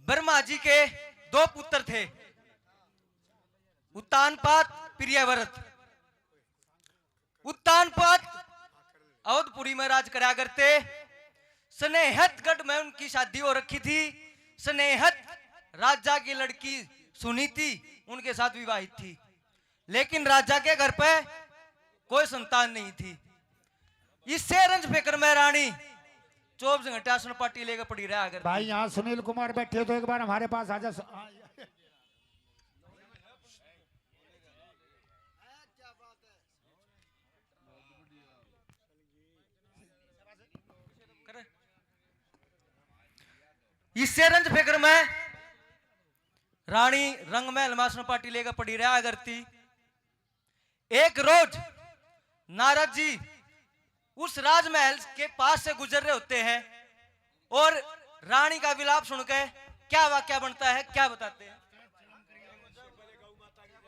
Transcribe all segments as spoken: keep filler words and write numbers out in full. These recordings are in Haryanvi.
ब्रह्मा जी के दो पुत्र थे, उत्तानपाद, प्रियव्रत। उत्तानपाद अवधपुरी में राज करा करते। स्नेहतगढ़ में उनकी शादी हो रखी थी। स्नेहत राजा की लड़की सुनीति उनके साथ विवाहित थी, लेकिन राजा के घर पे कोई संतान नहीं थी। इससे रंज फिक्र में रानी चौबीस घंटे आसन पाटी लेकर पड़ी रहा करती। भाई, यहाँ सुनील कुमार बैठे हो तो एक बार हमारे पास आ जा। इससे रंज फिक्र में रानी रंग महल में आसन पाटी लेकर पड़ी रहा करती। एक रोज नारद जी उस राजमहल के पास से गुजर रहे होते हैं और रानी का विलाप सुनकर क्या वाक्या बनता है, क्या बताते हैं?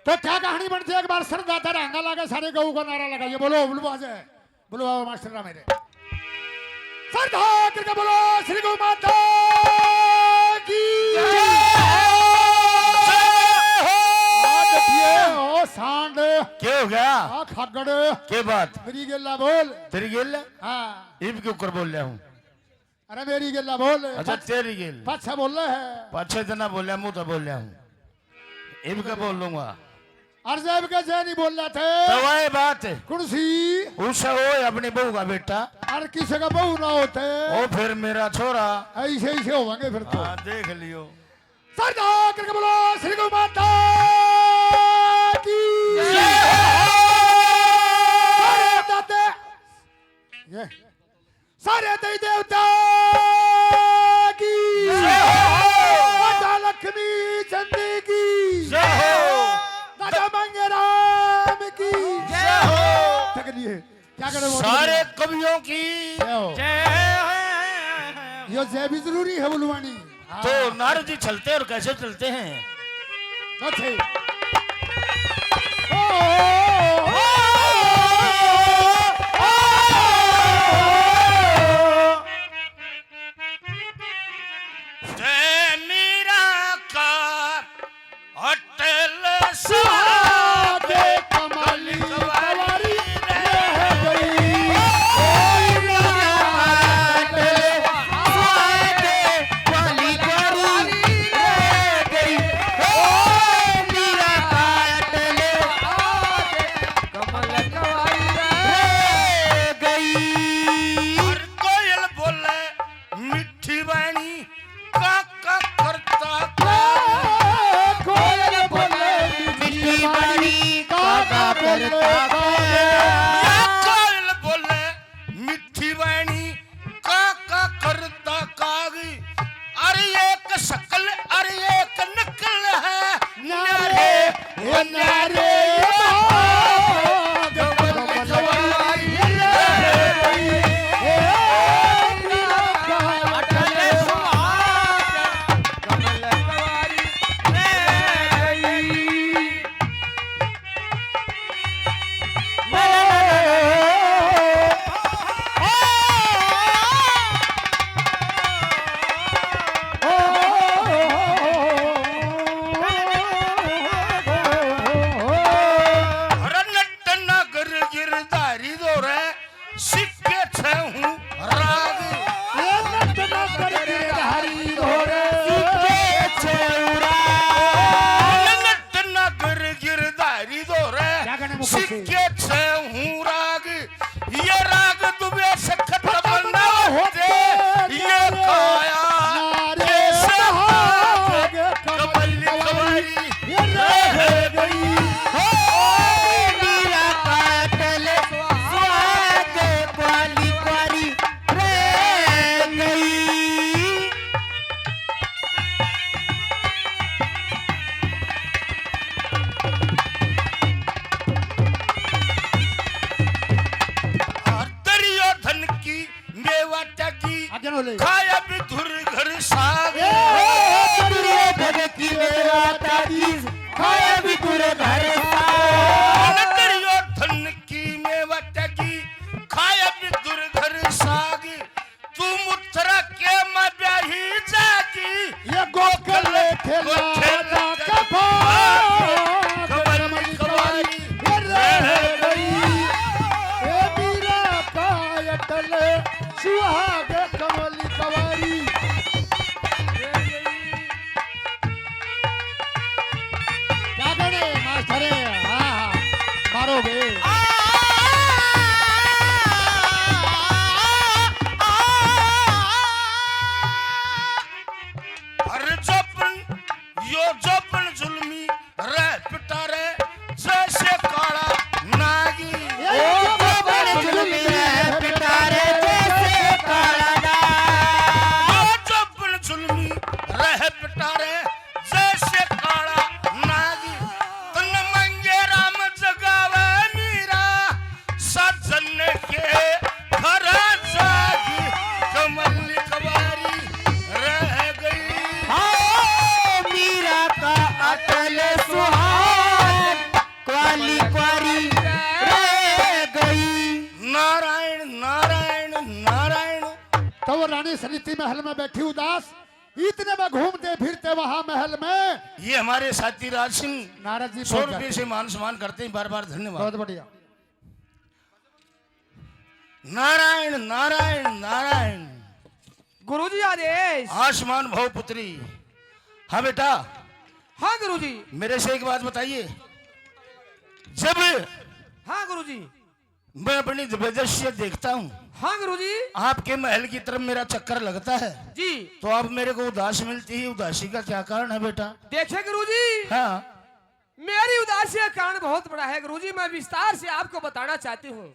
तो क्या कहानी बनती है? एक बार श्रद्धा धरांगा लागे, सारे गऊ का नारा लगाइए, बोलो, बोलो, आ जाए। बोलो बाबा मास्टर राम मेरे। श्रद्धा करके बोलो श्री गौ माता की। जय हो। आ देखिए, ओ सांड। क्या हो गया? आ खागड़। क्या बात? मेरी गेला बोल। तेरी गेल? हाँ। इब क्यों कर बोल रहा हूँ? अरे मेरी गेला बोल। अच्छा, तेरी गेल। पाछा बोल रहा है। पाछे तो ना बोलिया, मुंह तो बोलिया हूँ। इब के बोल लूंगा। और जब के जय नहीं बोल रहा थे। तो वही बात। कौन सी? उसे हो अपनी बहू का बेटा। और किसी का बहू ना होते। ओ फिर मेरा छोरा। ऐसे, ऐसे होंगे फिर तो। हाँ, देख लियो। सरदार करके बोलो, श्री गौ माता की। जय हो। अरे दाते। ये। सारे देवी देवता की जय हो। माता लक्ष्मी चंडी की जय हो। राजा मांगे राम की जय हो। तक लिए क्या करे वो सारे कवियों की जय हो। जय हो। यो जय भी जरूरी है बुलवानी। तो नारद जी चलते और कैसे चलते हैं? अच्छे। जय मीरा का अटल सुहाग कमली कवारी रह गई। और कोयल बोले मीठी वाणी, का का करता का। कोयल बोले मीठी वाणी, का का करता का। कोयल बोले मीठी वाणी, का का करता काग। अरे एक शकल, अरे एक नकल है। न्यारे, ओ न्यारे, कुंवारी रह गई। नारायण, नारायण, नारायण। तो वो रानी सनीति महल में बैठी उदास, इतने में घूमते फिरते वहां महल में ये हमारे साथी राज सिंह नारद जी सौ पहुंच रुपये जाते से हैं। मान सम्मान करते हैं, बार बार धन्यवाद। बहुत बढ़िया। नारायण, नारायण, नारायण। गुरुजी आदेश। आसमान भव पुत्री। हाँ बेटा। हाँ गुरुजी। मेरे से एक बात बताइए, जब हाँ गुरुजी। मैं अपनी दिव्य दृष्टि से देखता हूँ, हाँ गुरुजी। आपके महल की तरफ मेरा चक्कर लगता है, जी। तो आप मेरे को उदास मिलती ही, उदासी का क्या कारण है बेटा? देखे गुरुजी, हाँ। मेरी उदासी का कारण बहुत बड़ा है गुरुजी, मैं विस्तार से आपको बताना चाहती हूँ।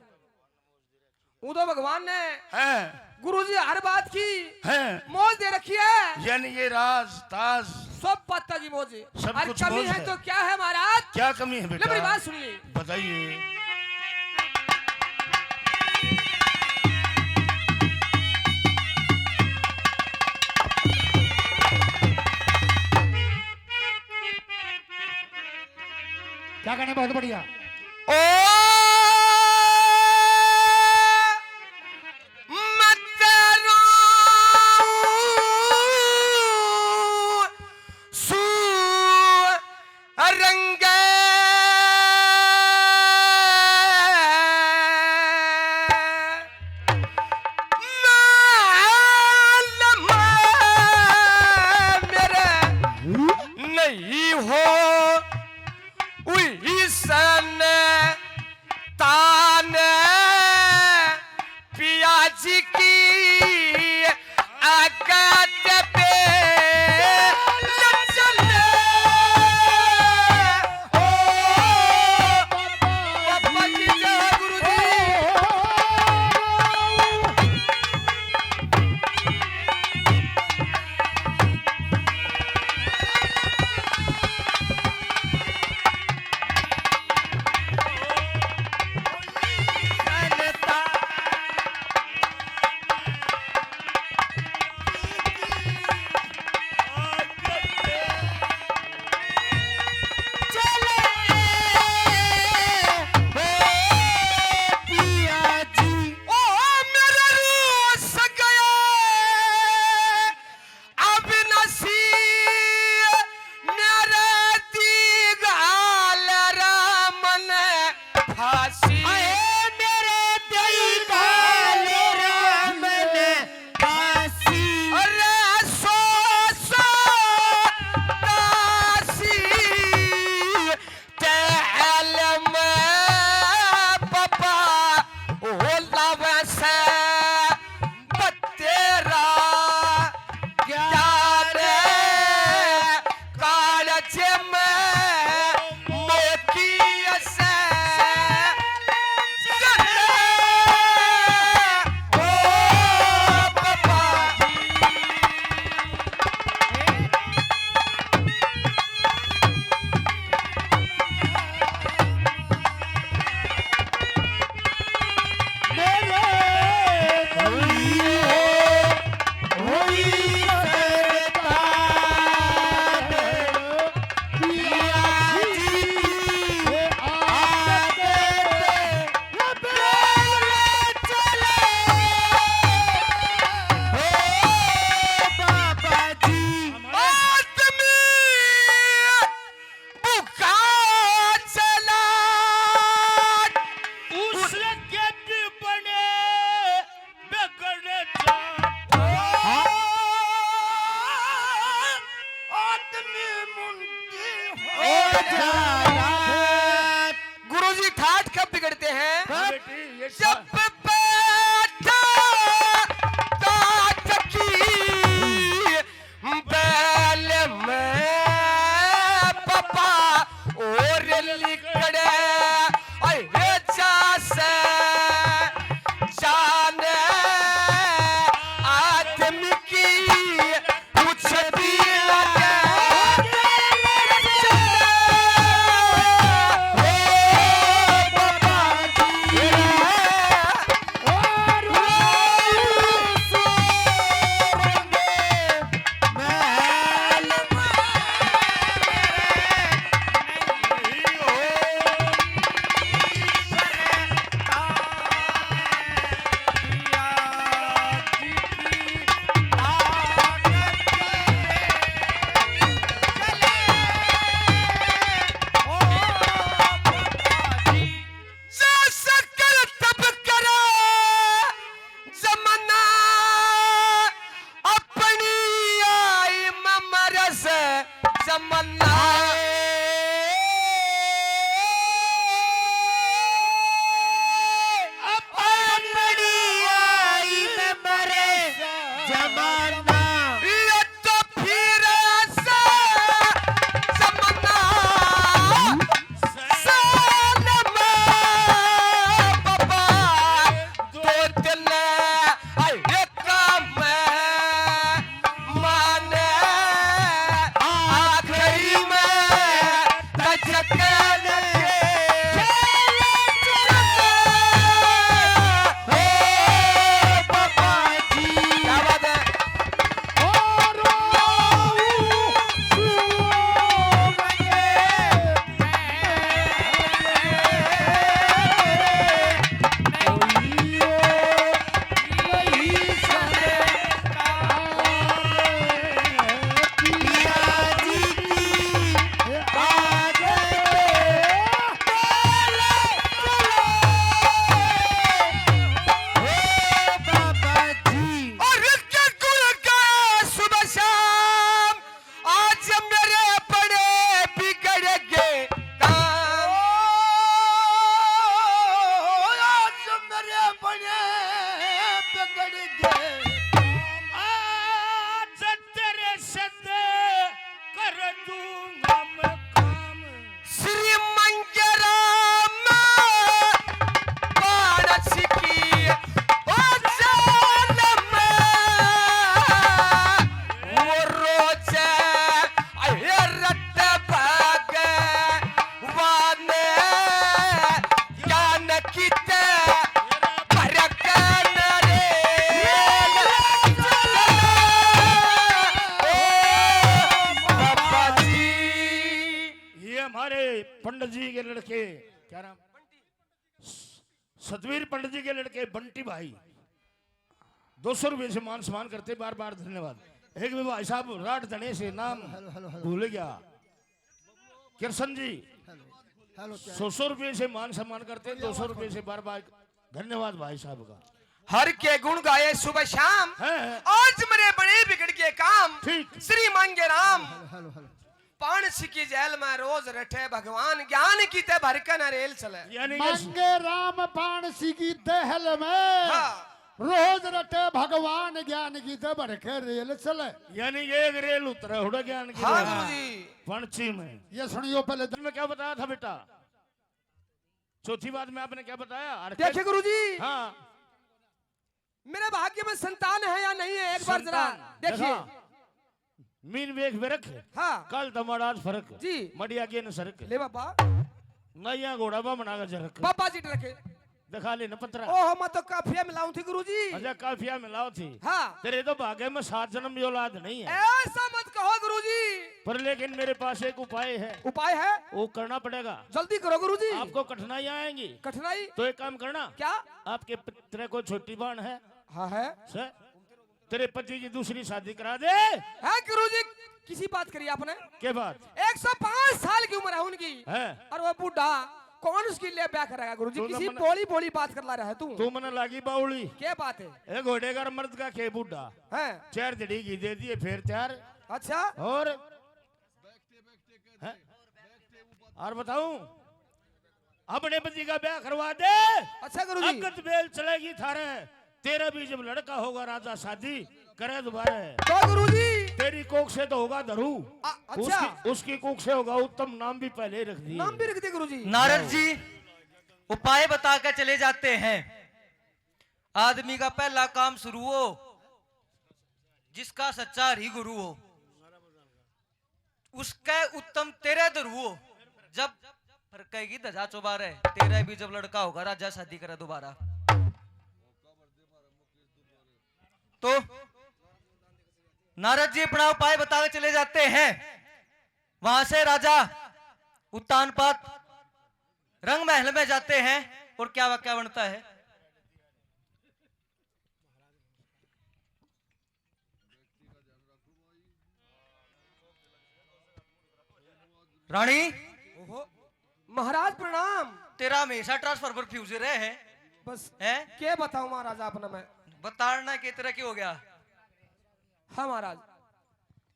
उदो भगवान ने हैं। गुरुजी हर बात की हैं। मौज दे रखी है। यानी ये राज, ताज। सब पत्ता जी मौज। सब और कुछ कमी मौज है है। तो क्या है महाराज? क्या कमी है ले बेटा? मेरी बात सुनिए। बताइए। क्या कहने, बहुत बढ़िया। ओ मत रो सु रंग मालम मेरे नहीं हो उइसन तान पियाज की आकात पे लचल। ओ बाबा जी, जय गुरु जी। जमाना। अब बड़ी आई में मरे जमाना। ये तो फिर ऐसा जमाना। सलमा बाबा, दो दिन आए काम माने आखिरी में तजकन के। ओ बाबा जी। क्या बात है? और इसके गुण का सुबह शाम आज मेरे बड़े बिगड़ गए काम। आज मेरे बड़े बिगड़ गए काम। आज तेरे सद कर दूंगा मैं काम। श्री मंगेराम बारस की ओ जान में वो रोज हेरत भगवान ज्ञान किते भरकन रे। ओ बाबा जी। ये हमारे पंडित जी के लड़के, क्या नाम? सतवीर पंडित जी के लड़के बंटी भाई, दो सौ रुपये से मान सम्मान करते, बार बार धन्यवाद। एक भी भाई साहब राठ धने से नाम हेलो, हेलो, हेलो। भूल गया, कृष्ण जी, हेलो, हेलो, क्या? सौ सौ रुपये से मान सम्मान करते हैं, दो सौ रुपये से बार बार धन्यवाद भाई साहब का। हर के गुण गाए सुबह शाम, हैं, हैं। आज मेरे बड़े बिगड़ गए काम। ठीक। Shri Mange Ram. Hello, hello, hello. पाणसी की जेल में रोज रटे भगवान, ज्ञान की ते भर के न रेल चले। यानी कि मांगे राम पाणसी की दहल में हाँ। रोज रटे भगवान, ज्ञान की ते भर के रेल चले। यानी कि एक रेल उतरे हुड़ा ज्ञान की हाँ रेल। गुरु जी। पाणसी में। ये सुनियो पहले। मैं क्या बताया था बेटा? चौथी बात में आपने क्या बताया? और देखिए गुरु जी। हाँ। मेरे भाग्य में संतान है या नहीं है, एक बार जरा संतान, देखिए। देखा? मीन वेख बेरख, हाँ। कल तमाड़ा आज फरक, जी। मडिया के न सरक। ले बाबा। नैया घोड़ा बा बना के जरक। बाबा जी डरके। दिखा ले न पत्रा। ओहो, मैं तो काफिया मिलाऊं थी गुरुजी। अच्छा, काफिया मिलाओ थी। हाँ। तेरे तो भाग्य में सात जन्म की औलाद नहीं है। ऐसा मत कहो गुरुजी। पर लेकिन मेरे पास एक उपाय है। उपाय है? वो करना पड़ेगा। जल्दी करो गुरुजी। आपको कठिनाइयाँ आएंगी। कठिनाई? तो एक काम करना। क्या? आपके प-, तेरे को छोटी बहन है। हाँ है। से? तेरे पति की दूसरी शादी करा दे। है गुरुजी, किसी बात करी आपने? के बात? एक सौ पाँच साल की उम्र है उनकी। है। और वो बूढ़ा कौन उसकी लिए ब्याह करेगा गुरुजी? तू तो किसी मने बोली बोली बात कर ला रहा है तू। तू मने लागी बावली। क्या बात है? ए घोड़े का मर्द का के बूढ़ा। है। चार जड़ी घी दे दिए फिर तैयार। अच्छा। और हैं? और बताऊं, अपने पति का ब्याह करवा दे। अच्छा गुरुजी। अगत बेल चलेगी थारे। तेरा भी जब लड़का होगा राजा शादी करे दोबारा। तो गुरुजी। तेरी कोख से तो होगा धरू। आ, अच्छा। उसकी, उसकी कोख से होगा उत्तम, नाम भी पहले ही रख दिए। नाम भी रख दिए गुरुजी। नारद जी उपाय बता के चले जाते हैं। आदमी का पहला काम शुरू हो, जिसका सच्चा हरि गुरु हो। उसके उत्तम तेरे धरुओ, जब फरकेगी धजा चौबारे, तेरा भी जब लड़का होगा राजा शादी करे दोबारा। तो नारद जी अपना उपाय बता के चले जाते हैं। वहां से राजा उत्तानपाद रंग महल में जाते हैं और क्या वाक्या बनता है। रानी। ओहो, महाराज प्रणाम। तेरा हमेशा ट्रांसफर पर फ्यूज रहे है। बस हैं? के बताऊं महाराज आपने मैं। बताना के तेरा क्यों हो गया? हाँ महाराज,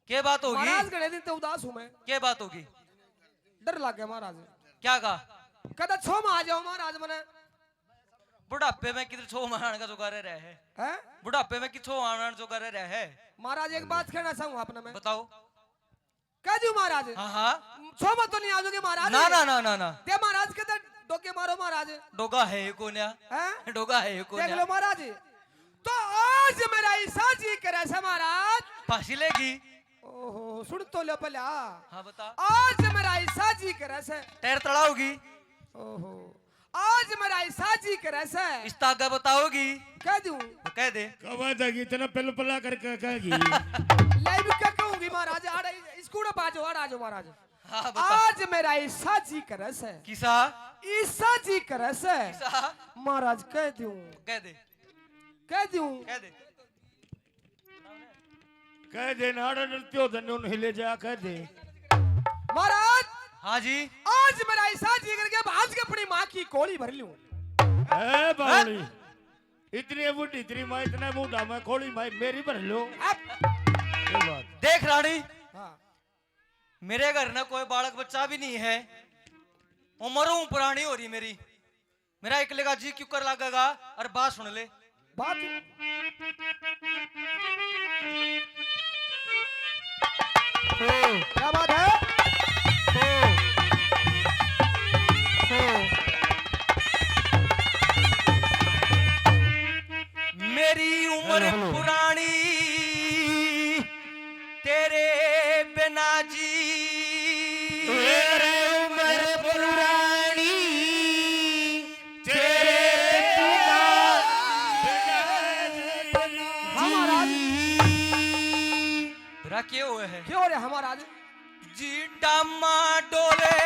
के बात होगी? महाराज, घणे दिन ते उदास हूँ मैं। के बात होगी? डर लाग गया महाराज। क्या कहा? कहता, "छो में आ जाओ महाराज मने।" बुढ़ापे में किधर छो में आने का जोगार रह है? हैं? बुढ़ापे में कि छो आने जोगार रह है? महाराज, एक बात कहना चाहूँ आपने मैं। बताओ। कह दूं महाराज? हाँ, हाँ। छो में तो नहीं आ जाओगे महाराज? ना, ना, ना, ना, ना। ते महाराज के तो डोके मारो महाराज। डोगा है ही कोन्या। हैं? डोगा है ही कोन्या। देख लो महाराज, तो आज मेरा ऐसा जी करे से महाराज। फांसी लेगी। ओहो, सुन तो लो पहले। हाँ, बता। आज मेरा ऐसा जी करे से। टायर तड़ाओगी। ओहो, आज मेरा ऐसा जी करे से। इस तागा बताओगी। कह दूं? तो कह दे। कवा जागी इतना पलपला करके कहेगी। लाइव क्या कहूंगी महाराज? आड़ा इस कूड़े पे आ जाओ, आड़ा आ जाओ महाराज। हाँ, बता। आज मेरा ऐसा जी करे से। किसा? ऐसा जी करे से। किसा? महाराज, कह दूं? कह दे। कह दूं? कह दे। कह दे, नाड़ा डरते हो धन्य उन्हें ले जा, कह दे। महाराज। हाँ जी। आज मेरा ऐसा जी करके आज के अपनी माँ की कोली भर लूं। ए बावली, इतनी बूढ़ी तेरी माँ, इतना बूढ़ा मैं, कोली माई मेरी भर लो। अब ये बात। देख रानी, हाँ। मेरे घर में कोई बालक बच्चा भी नहीं है, उम्र हूँ पुरानी हो रही मेरी, मेरा एकले का जी क्यों कर लागेगा? और बात सुन ले। बात। ओ। क्या बात है? ओ। ओ। मेरी उम्र हेलो, हेलो। पुरानी तेरे बिना जी। तेरे उम्र पुरानी, तेरे बिना। हाँ महाराज। तेरा क्या हुआ है? क्या हो रहा है महाराज? जी डामा डोले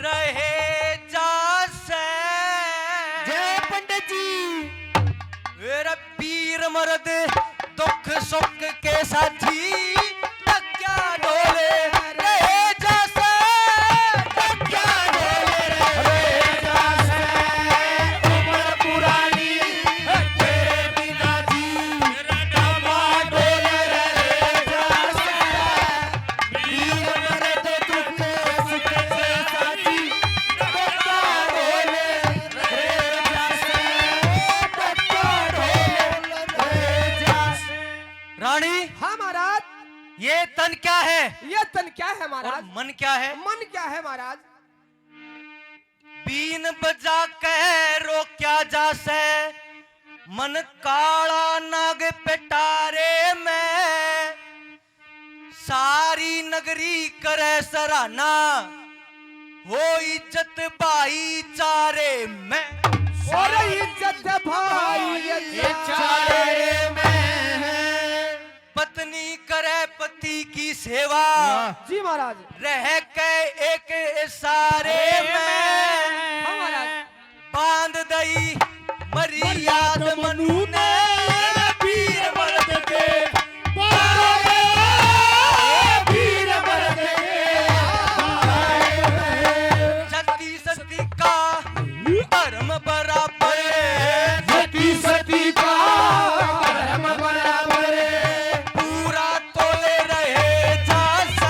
रहे जासे। जय पंडित जी। मेरा पीर मर्द दुख सुख के साथी, तकिया डोले रहे जासे। तकिया डोले रहे जासे। उम्र पुरानी तेरे बिना जी, डामा डोले रहे जासे। पीर मर्द दुख सुख के साथी, तकिया डोले रहे जासे। तकिया डोले रहे जासे। रानी। हाँ महाराज। ये तन क्या है? ये तन क्या है महाराज? और मन क्या है? मन क्या है महाराज? बीन बजा के रोक्या जासे, मन काला नाग पिटारे में। सारी नगरी करे सराहना, हो इज्जत भाईचारे में। और इज्जत भाईचारे में। पत्नी करे पति की सेवा। वाह। जी महाराज। रह के एक इशारे में। हाँ महाराज। बांध दई मरी याद मनु ने। पीर मर्द के बारे, पीर मर्द के बारे। सती सती का धर्म बराबर है। सती सती का धर्म बराबर है। पूरा तोले रहे जासे।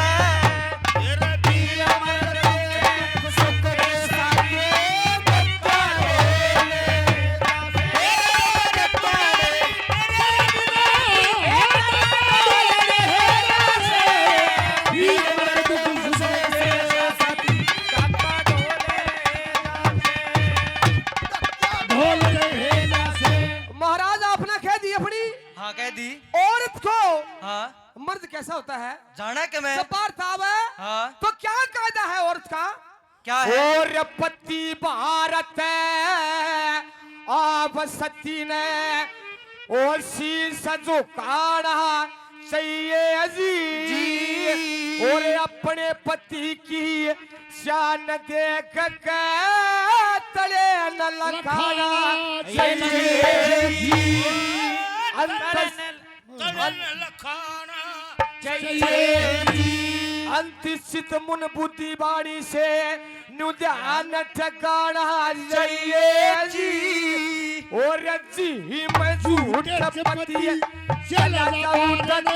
महाराज, आपने कह दी अपनी। हाँ, कह दी। औरत को। हाँ। मर्द कैसा होता है? जाना के मैं। जब बाहर था वह, हाँ। तो क्या कायदा है औरत का? क्या है? और पति भारत है, आप सती ने और शीश झुकाना चाहिए जी। जी। और अपने पति की शान देख के तले न लखाना चाहिए जी। अंत तले न लखाना चाहिए जी। अंत चित मन बुद्धि वाणी से नु ध्यान ठिकाना चाहिए जी। और जी मैं झूठ पति चला जाऊं तक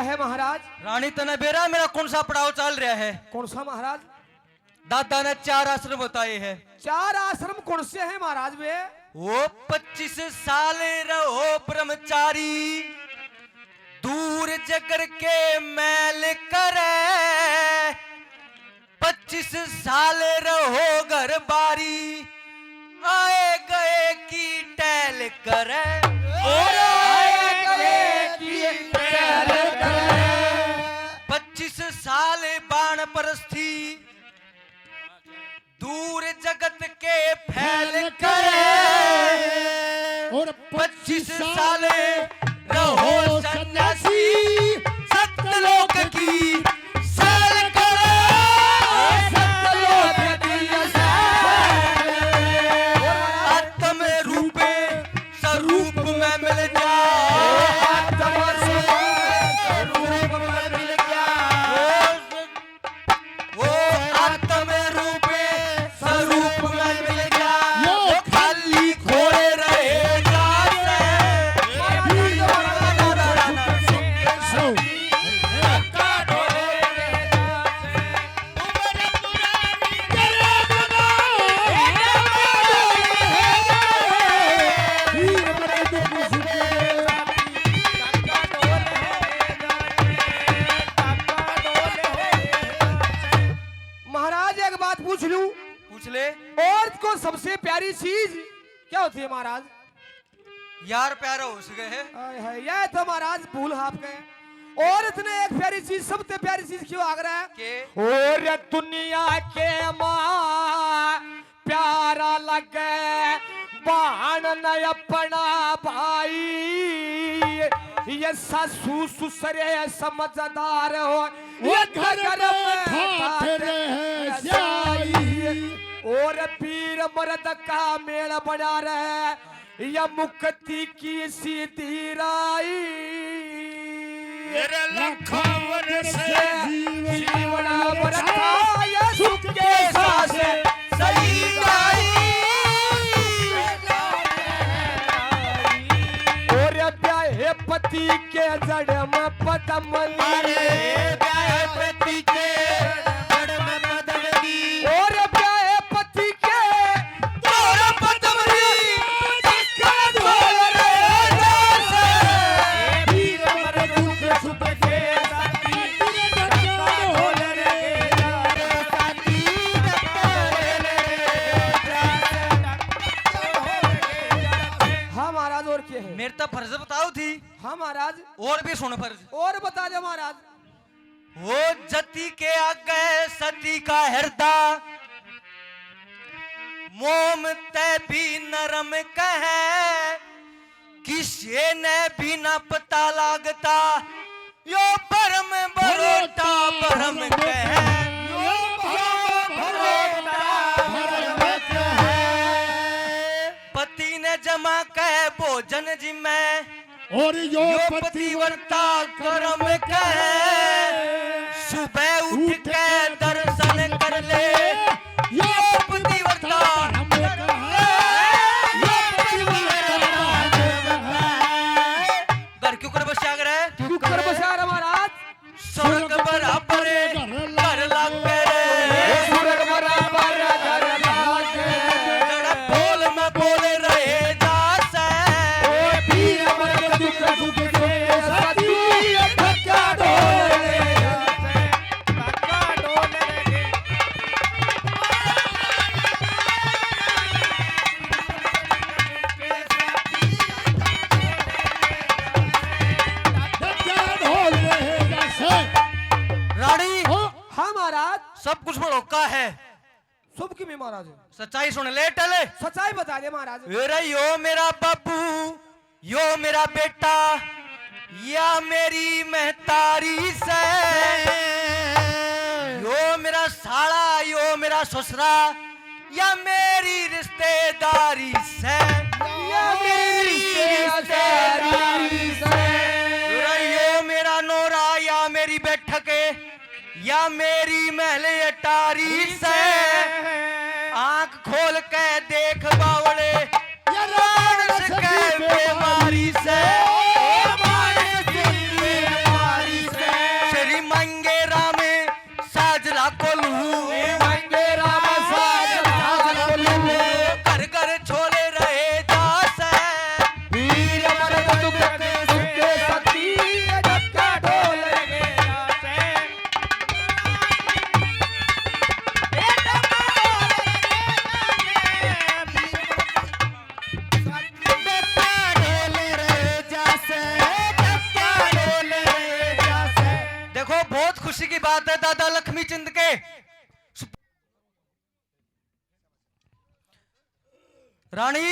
है महाराज। रानी, तने बेरा मेरा कौन सा पड़ाव चल रहा है? कौन सा महाराज? दादा ने चार आश्रम बताए हैं। चार आश्रम कौन से हैं महाराज वे? वो पच्चीस साल रहो ब्रह्मचारी, दूर जगर के मैल करे। पच्चीस साल रहो घर बारी, आए गए की टहल करे। और आए गए की टहल करे। पच्चीस साल बाण परस्थी, दूर जगत के फैल करे। और पच्चीस साल रहो सन्यासी, सतलोक की सैल करे। सतलोक की सैल करे। आत्म रूपे स्वरूप में मिल जा। आत्म रूपे स्वरूप में मिल जा। वो आत्म रूपे स्वरूप में मिल गया, यो वो खाली खोए रहे जाते। महाराज, एक बात पूछ लूं? पूछ ले। औरत को सबसे प्यारी चीज क्या होती है महाराज? यार प्यारा हो सके है। हाय हाय, यह तो महाराज भूल आप गए। औरत ने एक प्यारी चीज, सबसे प्यारी चीज क्यों आग रहा है? के? और दुनिया के माँ प्यारा लगे बाण न अपना भाई, ये सासू ससुरे समझदार हो, ये वो घर घर में में ठाठ ठाठ रहे रहे स्याही। स्याही। और पीर मर्द का मेल बना रहे, या मुक्ति की सीधी राई। मेरे लखा वर्ष जीवन जीवन बरता, या सुख के सांस सही गाई। और ब्याहे पति के जड़ में पद्म नी। अरे ब्याहे पति के जड़ में पद्म नी। और ब्याहे पति के तोर पद्म नी। जिसका ढोल रे दास। वीर मर दुख सुख के साथी। ढोल रे दास। हाँ महाराज, और क्या है? मेरे तो फर्ज बताओ थी। हाँ महाराज। और भी सुन फर्ज। और बता दे महाराज। वो जती के आगे सती का हृदा, मोम तै भी नरम कहे, किसे ने भी ना पता लागता, यो भरम भरोटा भरम कहे। यो भरम भरोटा भरम कहे। पति ने जमा कहे भोजन जिम्मे, और यो यो पतिव्रता कर्म कहे, सुबह उठ के दर्शन कर ले। यो पतिव्रता कर्म कहे, यो पतिव्रता कर्म कहे। घर क्यों कर बस्या करे? क्यों कर बस्या रे महाराज? स्वर्ग बराबर घर लागे रे। स्वर्ग बराबर घर लागे। जड़ा बोल में बोल रहे जासे। ओ पीर मर दुख सुख के साथी, धक्का ढोल रे जासे। धक्का ढोल रे। रानी, हाँ। हाँ महाराज। सब कुछ भड़ोका है। सब की में महाराज। सच्चाई सुन ले टले। सच्चाई बता दे महाराज। अरे यो मेरा बाबू, यो मेरा बेटा, या मेरी महतारी से। यो मेरा साला, यो मेरा ससुरा, या मेरी रिश्तेदारी से। या मेरी रिश्तेदारी से। अरे यो मेरा नोरा, या मेरी बैठक, या मेरी महल अटारी से। आंख खोल के देख बावले, या मानस के बीमारी से। मानस की बीमारी से। अच्छी की बात है दादा लक्ष्मी चंद के। रानी,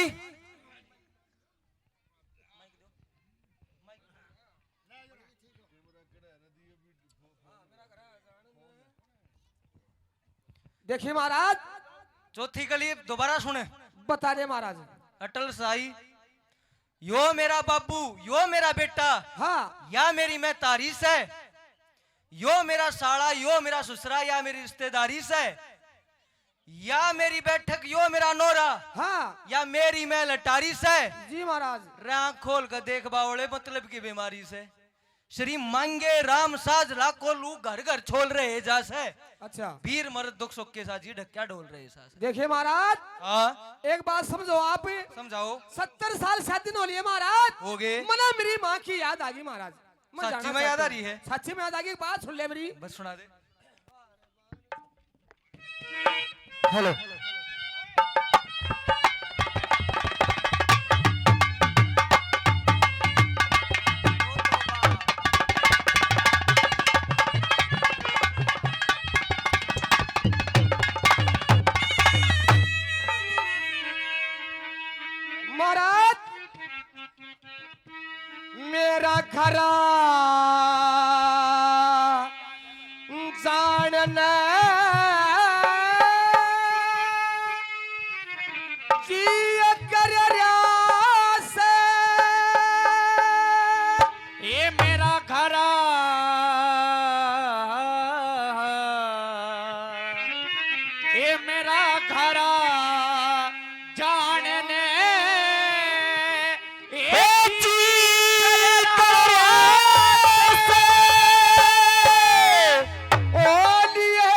देखिए महाराज, चौथी कली दोबारा सुने। बता दे महाराज। अटल साई, यो मेरा बाबू, यो मेरा बेटा, हाँ। या मेरी मैं तारी सै, यो मेरा साला, यो मेरा ससुरा, या मेरी रिश्तेदारी सै, या मेरी बैठक, यो मेरा नोरा, हाँ। या मेरी मैं लटारी सै। जी महाराज। आँख खोल के देख बावले, मतलब की बीमारी सै। श्री मांगे राम साज लाखों लू घर घर छोल रहे जा सै। अच्छा। वीर मर्द दुख सुख के साजी ढक्या ढोल रहे सा सै। देखिए महाराज, हाँ। एक बात समझो आप। समझाओ। सत्तर साल शादी न हो लिए महाराज। हो गए। मना मेरी माँ की याद आ गई महाराज। मैं साची जाना में याद आ चाहता रही हूँ। है। साची में याद आ गई, एक बात सुन ले मेरी। बस सुना दे। हेलो। महाराज, मेरा घरा जान ने जी कर रहा से। ये मेरा घरा, ये मेरा घरा जान ने ए जी करे से ओ लिए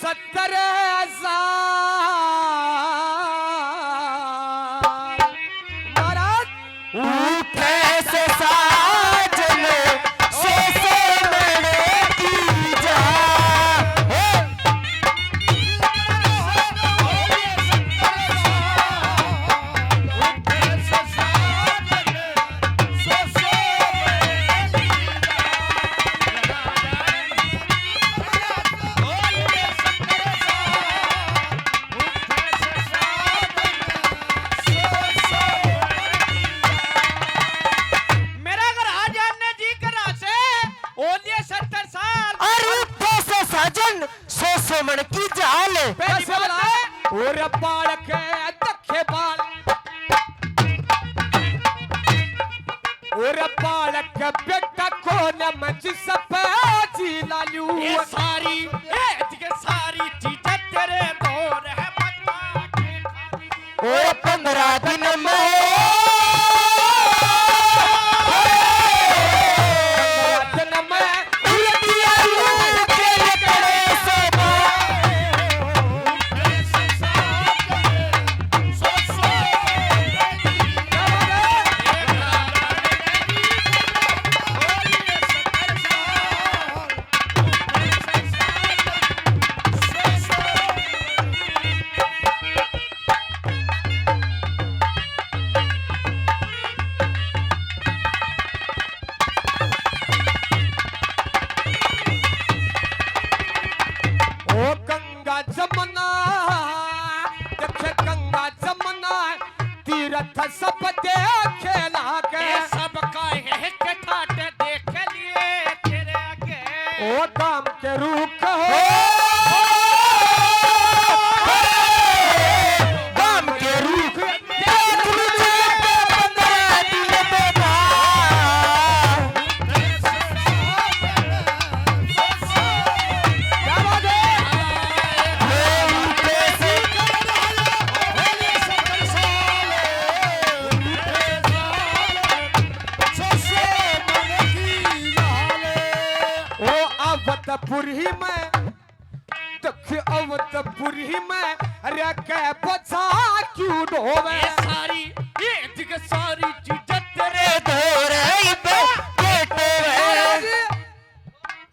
सत्तर साल। महाराज उठे से साजन सो सो मन की जा। हे। मेरा घर आ जाने जी करा से, ओलिए सत्तर साल। अरे उठे से साजन सो सो मन की जाल। पहली बस बात बोला। है। और बालक दखे बाल। और बालक बेटा को न मंच सब जी लालू। ये सारी, ये सारी चीजें तेरे दौर है बता के खाली। ओ पन्द्रह दिन में, पन्द्रह दिन में उल्टियाँ लू के लकड़े से मार। ओ गंगा जमुना, देखे गंगा जमुना, तीरथ सब देखे लागे। ये सब का एक ठाट देख लिए तेरे आगे। ओ दाम के रूख हो, दाम के रूख, देख लीजिए पन्द्रह दिन में था। क्या बात है? ओ अवधपुरी में, देख अवधपुरी में रे के बजा क्यों ढोवे? ये सारी, ये दिग सारी चीज तेरे धोरे पे बेटे। महाराज,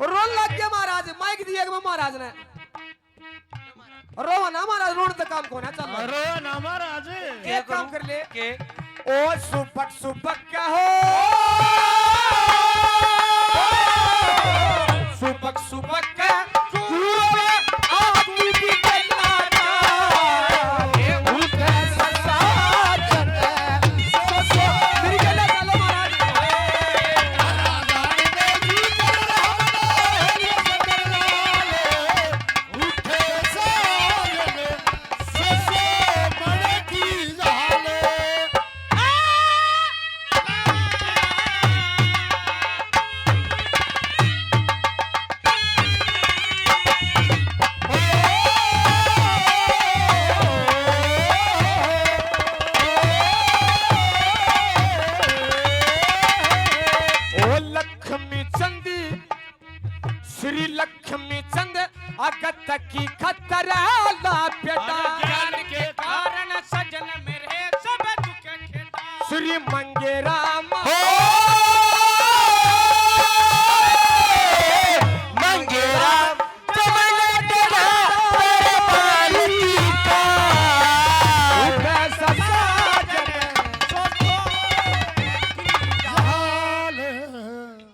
रोन लग गया महाराज, माइक दिए महाराज ने। रो ना महाराज, रोन तो काम कोना चल रहा। रो ना महाराज। एक काम कर ले। के? ओ सुबक सुबक कहो। सुबक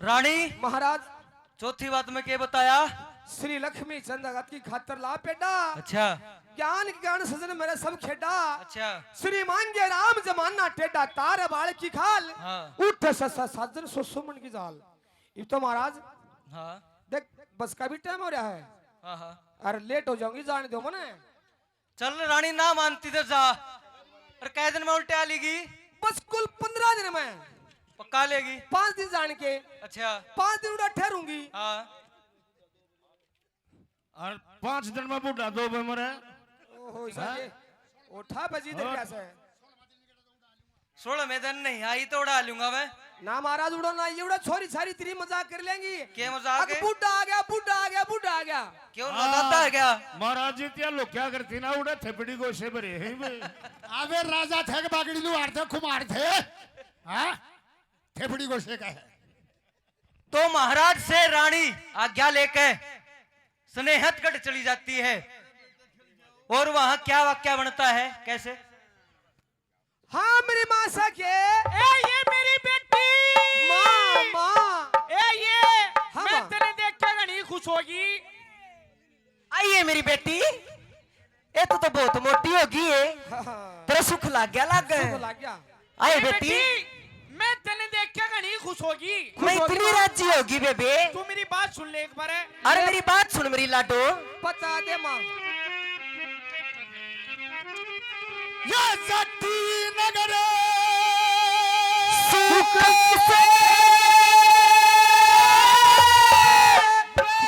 रानी। महाराज। चौथी बात में के बताया? श्री लक्ष्मी चंद जगत की खातर ला पेडा। अच्छा। ज्ञान ज्ञान सजन मेरे सब खेडा। अच्छा। श्री मांगे राम जमाना टेढ़ा, तार बाल की खाल। हाँ। उठ स-, स-, साजन सो सुमन की जाल। इब तो महाराज। हाँ। देख, बस का भी टाइम हो रहा है। हाँ, हाँ। अरे लेट हो जाऊंगी, जाने दो मने। चल रानी, ना मानती तो जा। और कै दिन में उल्टे आ लेगी? बस कुल पन्द्रह दिन में। पक्का लेगी? पाँच दिन जान के। अच्छा। पाँच दिन उड़ा ठहरूंगी। हाँ। और पाँच दिन में बूढ़ा दो बे मरे। ओहो, ऐसा हाँ? ये उठा बजी और दरिया से। सोलह में दिन नहीं आई तो उड़ा लूंगा मैं। ना महाराज, उड़ो ना, ये उड़ा, छोरी सारी तेरी मजाक कर लेंगी। के मजाक अग है? बूढ़ा आ गया, बूढ़ा आ गया, बूढ़ा आ गया। क्यों ना हाँ, दादा आ गया? महाराज जी, त्या लोग क्या करती ना, उड़ा थेपड़ी गोशे भरे हैं बे। अबे राजा थे के बागड़ी लुहार थे, खुमार थे। हाँ? थेपड़ी गोशे का है। तो महाराज से रानी आज्ञा लेकर स्नेहतगढ़ चली जाती है। और वहां क्या वाक्या बनता है, कैसे? हाँ, मेरी माँ सा के। ए, ये मेरी बेटी। माँ, माँ। ए, ये हाँ, मैं माँ। तेरे देख के घणी खुश होगी। आई है मेरी बेटी, ए तू तो बहुत मोटी होगी है। हाँ, हाँ। तेरा सुख लाग गया, लाग गया। सुख लाग गया। आए ए बेटी। बेटी, मैं तने देख के घणी खुश होगी। मैं खुश होगी इतनी माँ। राजी होगी बेबे। तू मेरी बात सुन ले एक बार। अरे ले। मेरी बात सुन मेरी लाडो। बता दे माँ। ये सती नगर सुख से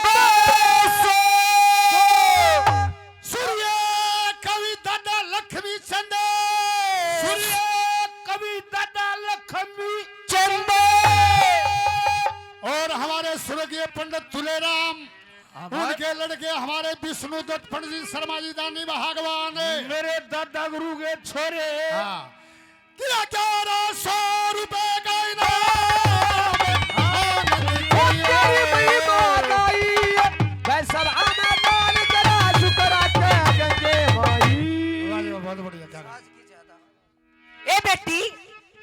बसो। सूर्य कवि दादा लक्ष्मी चंद। सूर्य कवि दादा लक्ष्मी चंद। और हमारे स्वर्गीय पंडित तुलेराम, हाँ, भाई। उनके लड़के हमारे विष्णु दत्त पंडित जी शर्मा जी दानी भगवान। मेरे दादा गुरु के छोरे। हाँ। दिया ग्यारह सौ रुपए का इनाम। आनंद ओ तेरी महिमा गाई, मैं सब आना दान करा, शुक्र आते गंगे माई। वाह जी वाह, बहुत बढ़िया, क्या बात। ए बेटी,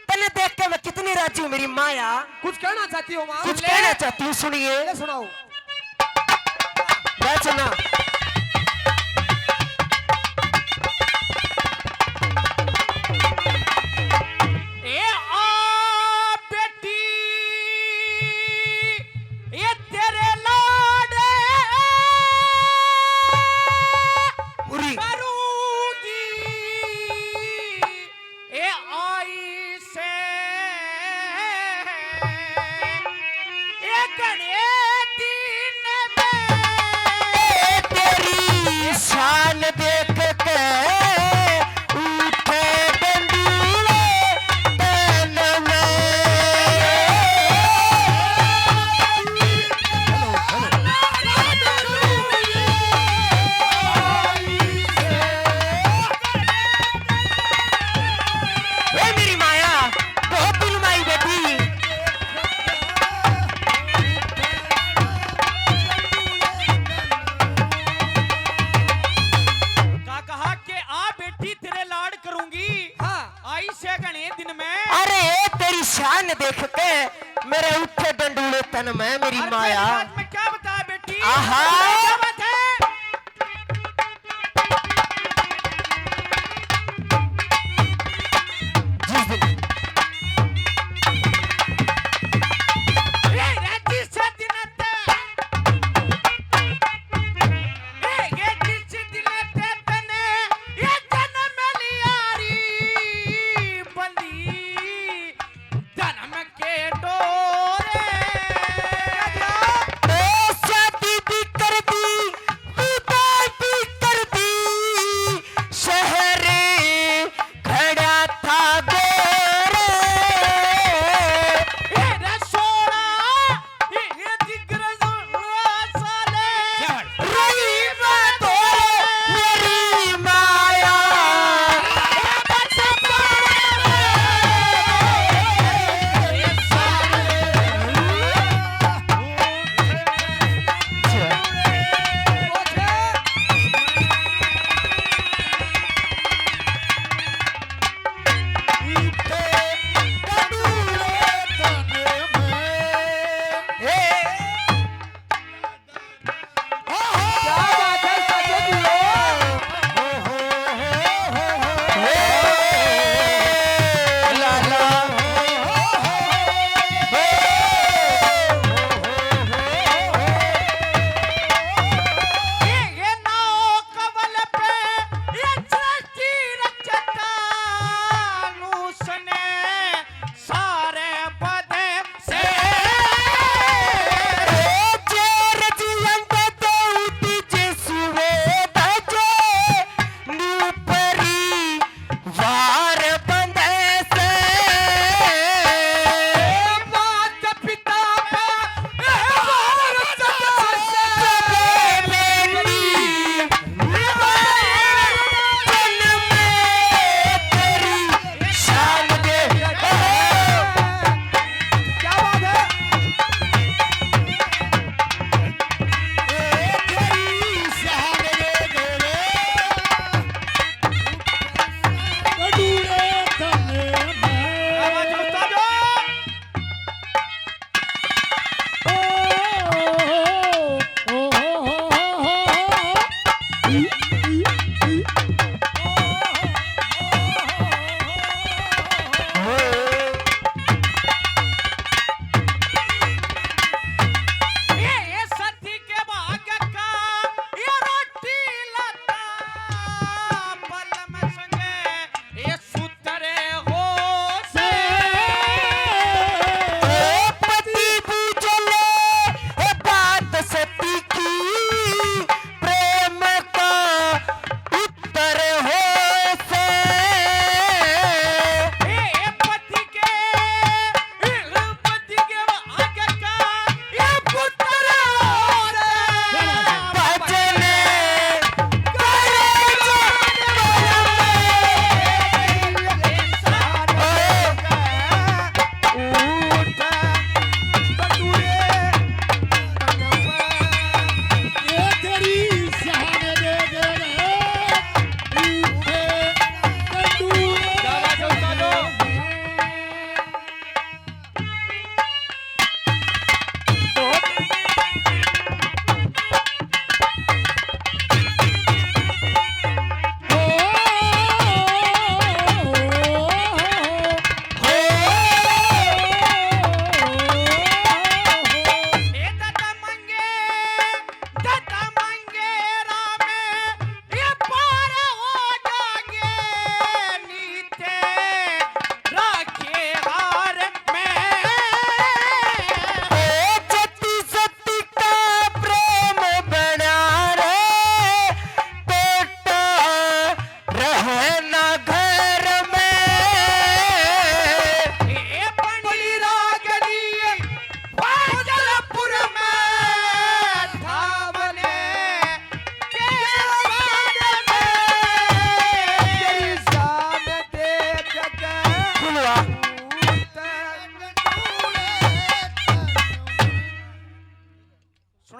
तन्ने देख के मैं कितनी राजी हूँ, मेरी माया। कुछ कहना चाहती हो माँ? कुछ ले। कहना चाहती हूँ, सुनिए। ले सुनाओ। ले सुना। ए आ बेटी, ये तेरे लाड पूरी। करूंगी। ए आई से ए घणे दिन में ए तेरी शान देख के उठे डंडूले तन में। ए मेरी माया, बहुत दिल माई बेटी। का कहा के आ बेटी तेरे लाड करूंगी। हाँ। आई से घणे दिन में। अरे तेरी शान देख के मेरे उठे डंडूले तन में मेरी और माया। पहली बात मैं क्या बताया बेटी? आहा। क्या बात है? जिस दिन ए, ए, जिस दिन ते, ए, ए, जिस दिन ते तने ये जन्म लिया री बंदी, जन्म के डोरे। ओ शादी भी कर दी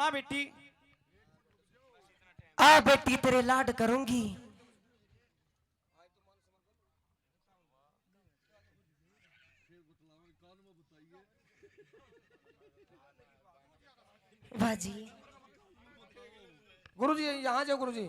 आ बेटी, आ बेटी, तेरे लाड करूंगी। वाह जी। गुरु जी, यहाँ जाओ गुरु जी।